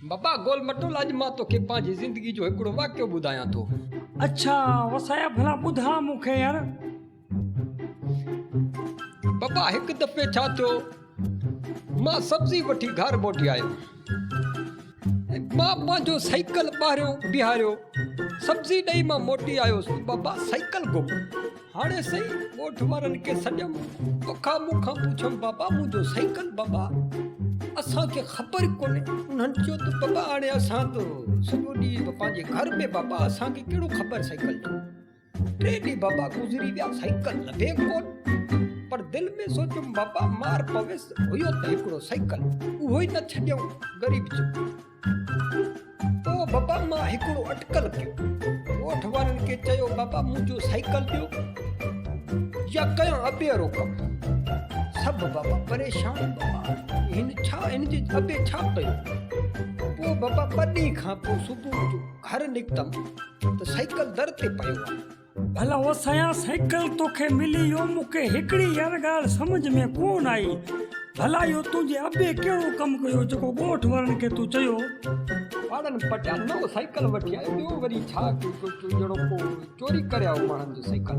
بابا گول مٽول اڄ مان توکي پنهنجي زندگي جو هڪڙو واقعو ٻڌايان ٿو. اڇا وسايا ڀلا ٻڌاء مون کي يار. بابا هڪ دفعي ڇا ٿيو مان سبزي وٺي گهر موٽي آيم ۽ مان پنهنجو سائيڪل ٻاهريون بيهاريو سبزي ڏئي مان موٽي آيس بابا سائيڪل گم. هاڻي سائين ڳوٺ وارن کي سڏيم، توکان مون کان پڇيم بابا منهنجو سائيڪل بابا اسان کي خبر ئي ڪونهي انهن چيو ته بابا هاڻي اسان ته سڄو ڏينهن پنهنجي گهر ۾ بابا اسان کي ڪهڙو خبر سائيڪل جو ٽي ڏينهن بابا گذري ويا سائيڪل لڀي ڪون پر دل ۾ سوچيم بابا مار پويس هيو ته هڪڙو سائيڪل اهو ئي نه ڇڏيائون غريب جو پوء بابا مان هڪڙو اٽڪل ڪيو. ڳوٺ وارن کي چيو بابا منهنجو سائيڪل ڏيو يا ڪيان ابي وارو ڪم. سڀ بابا پريشان بابا هن ڇا هن جي ابي ڇا ڪيو. پوء بابا ٻه ڏينهن کان پوء صبح جو گهر نڪتم ته سائيڪل در تي پيو آ. ڀلا وسايان سائيڪل توکي ملي ويو مون کي هڪڙي يار ڳالهه سمجهه ۾ ڪون آئي ڀلا اهو تنهنجي ابي ڪهڙو ڪم ڪيو جيڪو ڳوٺ وارن کي تو چيو. پاڙن پٽيان نئون سائيڪل وٺي آيو ٻيو وري ڇا ڄڻو ڪو چوري ڪري آيو ماڻهن جو سائيڪل.